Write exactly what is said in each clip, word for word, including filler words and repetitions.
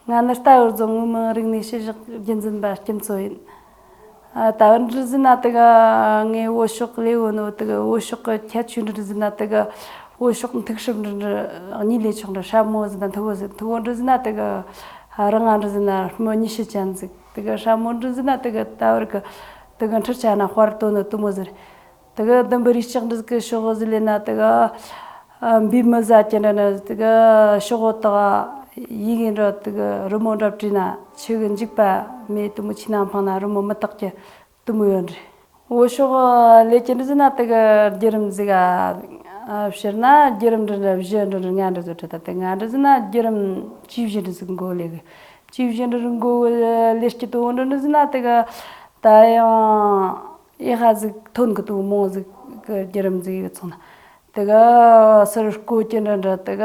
ང་ནི་རྟ་བོ་རྫོང་ངོས་མི་རིག་གནས་ཞིབ་འཇུག་རྒྱུན་འཛིན་པ་སྐྱིད་མཚོ་ཡིན། ཨ། ད་བར་འདྲི་ཟིན་ན་དེ་ག་ངས་བོད་ཤོག་ལས་བོ་ནོ་དེ་ག་བོད་ཤོག་གི་ཁྱད་ཆོས་འདྲི་ཟིན་ན་དེ་ག་བོད་ཤོག་མཐུག་སྲབ་འདྲི་འདྲི་གཉིས་ལས་ཆོག་འདྲི། སྲབ་མོ་ཟིན་ན་མཐུག་བོ་ཟིན། མཐུག་བོ་འདྲི་ཟིན་ན་དེ་ག་རིང་ང་འདྲི་ཟིན་ན་སྨི་ཉི་ཤུ་ཅན་ཟིག། དེ་ག་སྲབ་མོ་འདྲི་ཟིན་ན་དེ་ག་ད་བར་གི་དེ་ག་འཕྲུལ་ཆ་ན་དཔར་དོ་ནོ་དུ་མོ་ཟིག། དེ་ག་ལྡུམ་བུ་རི་ལྕགས་འདྲི་གི་ཤོག་བོ་ཟིག་ལས་ན་དེ་ག་ཨ། འབུས་མི་ཟ་ཅན་འདྲ་ནི་དེ་ག་ཤོག་བོ་དག་ཡིག་ཡིན་འགྲོ། དེ་ག་རི་མོ་འདྲ་བྲིས་ན་ཆུ་གི་འཇིག་པ་མེད། དུ་མོ་ཆུ་ནང་འཕངས་ན་རི་མོ་མི་དག་གི་དུ་མོ་ཡོད་རེད། བོད་ཤོག་ལས་ཀྱི་འདྲི་ཟིན་ན་དེ་ག་བརྒྱུད་རིམ་ཟིག་ཨ། ཕྱིར་ན་བརྒྱུད་རིམ་འདྲི་འདྲི་བཞི་འདྲི་འདྲི་ལྔ་འདྲི་ཟོ་འདྲི། ད་དེ་ང་འདྲི་ཟིན་ན་བརྒྱུད་རིམ་བཅུ་བཞི་འདྲི་ཟིག་མགོ་ལས་གི། བཅུ་བཞི་འདྲི་མགོ་ལས་ཀྱི་དུ་བོ་འདྲི་འདྲི་ཟིན་ན་དེ་ག་ད་ཡང་ཨེ་ཧ་ཟིག་ཐོན་གི་དུ་མོ་ཟིག་གི་བརྒྱུད་རིམ་ཟིག་ཡོད་སོང་ན། དེ་ག་སར་བརྐོ་གི་འདྲ་འདྲ། དེ་ག་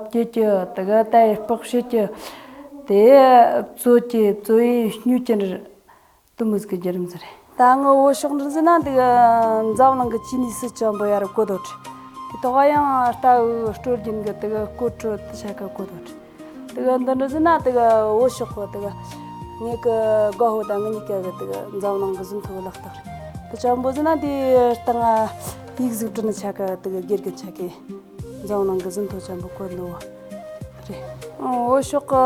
བཀྱེ་གི། དེ་ག་ད་ཡི་སྤགས་བྱེད་གི། དེ་བཙོ་གི། བཙོ་ཡི་སྨྱུག་གི་འདྲ། དུ་མོ་ཟིག་གི་བརྒྱུད་རིམ་ཟིག་རེད། ད་ངི་བོད་ཤོག་འདྲི་ཟིན་ན་དེ་ག་འཛམ་གླིང་གི་ཅི་ནུས་སྲིད་ཅན་པོ་ཡར་བརྐོ་དོ་རེད། དེ་ཐོག་ཡང་རྟ་བོའི་སྲོལ་རྒྱུན་གི་དེ་ག་སྐོར་བྲོ་དེ་ཆ་ག་བརྐོ་དོ་རེད། དེ་ག་འདི་འདྲ་ཟིན་ན་དེ་ག་བོད་ཤོག་གི་དེ་ག་ངེད་གི་དགའ་བོ་དང་ངེད་གཉིས་ཀ་གི་དེ་ག་འཛམ་གླིང་གི་ཟིན་ཐོ་གི་ལག་རྟགས་རེད། དེ་ཅན་པོ་ཟིན་ན་དེ་སྟེང་ང་ཡིག་གཟུགས་བྲིས་ནི་ཆ་ག་དེ་ག་དགེ་རྒན་ཆ་གི་འཛམ་གླིང་གི་ཟིན་ཐོ་ཅན་པོ་བཀོད་ནོ་རེད། བོད་ཤོག་གི་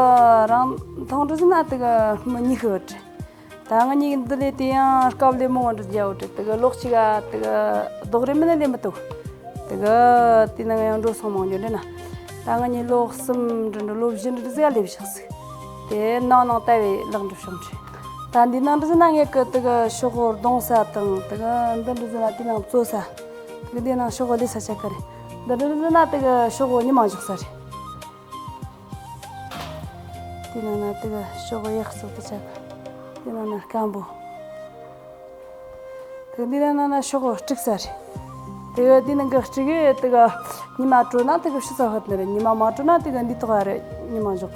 རིང་ཐུང་འདྲ་ཟིན་ན་དེ་ག་སྨི་ཉི་ཤུ་ཡོད་རེད། ད་ང་གཉིས་འདི་ལས་དེ་ཡང་སྐབས་ལས་མང་བ་འདྲ་རྒྱག་འོ་དེ་གི་ལོག་ཅིག་ག་དེ་གི་རྡོག་རེ་མིན་ན་ལས་མི་ཐུབ། དེ་གི་དེ་ནང་ཡང་འགྲོ་སོང་མང་རྒྱུ་འདྲ་ན། ད་ང་གཉིས་ལོ་གསུམ་འདྲ་འདྲ་ལོ་བཞི་འདྲ་ཟིག་ལས་བཞག་ཟིག། དེ་ནང་ནང་ལྟ་བའི་ལག་འགྲུབ་བྱུང་འདྲ། ད་འདི་ནང་འདྲ་ཟིན་ན་ངེད་གི་དེ་གི་ཤོག་བུ་རྡུང་ས་དང་དེ་གི་འདི་འདྲ་ཟིན་ན་དེ་ནང་བཙོ་ས། དེ་གི་དེ་ནང་ཤོག་བུ་ལས་ས་ཆ་ག་རེ། འདི་འདྲ་ཟིན་ན་དེ་གི་ཤོག་བུ་ཉི་མ་འཇོག་ས་རེད། དེ་ནང་ན་དེ་ག་ཤོག་གཡག་སོགས་དེ་ཆ་ག། དེ་ནང་ན་སྐམ་པོ། དེ་འདི་ནང་ན་ཤོག་དཀྲུག་ས་རེད། དེ་ག་དེ་ནང་གི་དཀྲུག་གི་དེ་ག་ཉི་མ་དྲོ་ན་དེ་ག་ཕྱི་ས་ཧོད་ནི་རེད། ཉི་མ་མ་དྲོ་ན་དེ་ག་འདི་ཐོག་ག་རེད། ཉི་མ་འཇོག།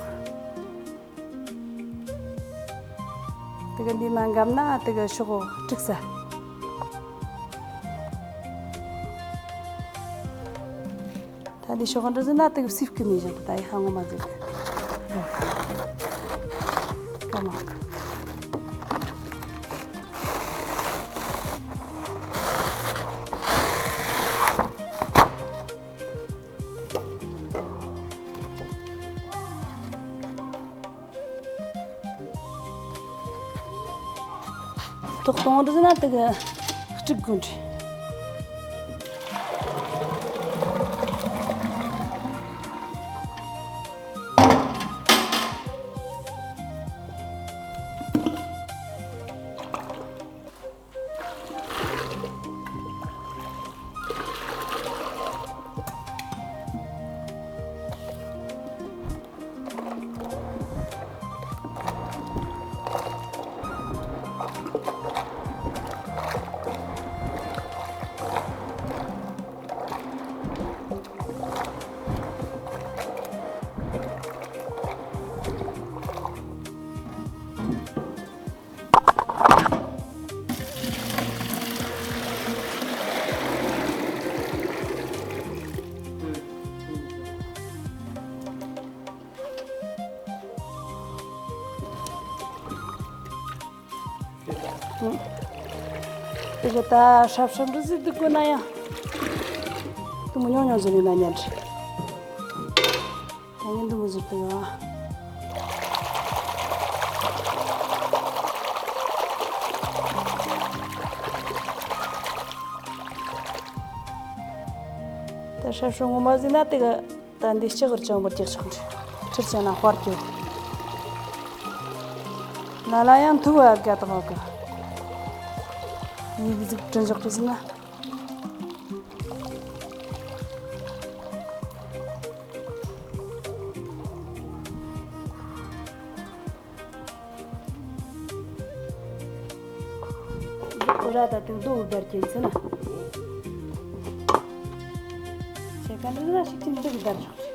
དེ་ག་འདི་ནང་འགམ་ན་དེ་ག་ཤོག་དཀྲུག་ས། ད་འདི་ཤོག་འདྲ་ཟིན་ན་དེ་གི་སིབ་ཀི་མི་བཞག། ད་ཡི་ཧ་ངོ་མ་ཟིག་ཀ་མ། ཐོག་གཏོང་འདྲ་ཟིན་ན་དེ་གི་དཀྲུག་དགོས་འདྲ། དེ་གི་ད་ཧྲབ་ཧྲབ་འདྲ་ཟིག་འདུག་དགོས་ན་ཡང་། དུ་མོ་ཉུང་ཉུང་ཟིག་ཡིན་ན་ཉན་རེད། ད་ངས་འདི་མོ་ཟིག་འདུག་ཨ། ད་ཧྲབ་ཧྲབ་ངོ་མ་ཟིག་ན་དེ་གི། ད་འདི་ལྕགས་རི་ཅན་པོ་རྒྱག་ཆོག་འདྲ། ཁྲིར་ཆ་ན་དཔར་གྱོ། ལ་ལ་ཡང་ཐུ་བ་དགའ་དག་ག། ཡིག་གཟུགས་བྲིན་འཇོག་གི་ཟིན་ན། འོ་ར་ད་དུང་རྡོ་བརྡར་གྱིན་ཚེ་ན། ཆེ་ག་འདི་ན་ཞིག་ཅིག་འདི་བརྡར་ཆོག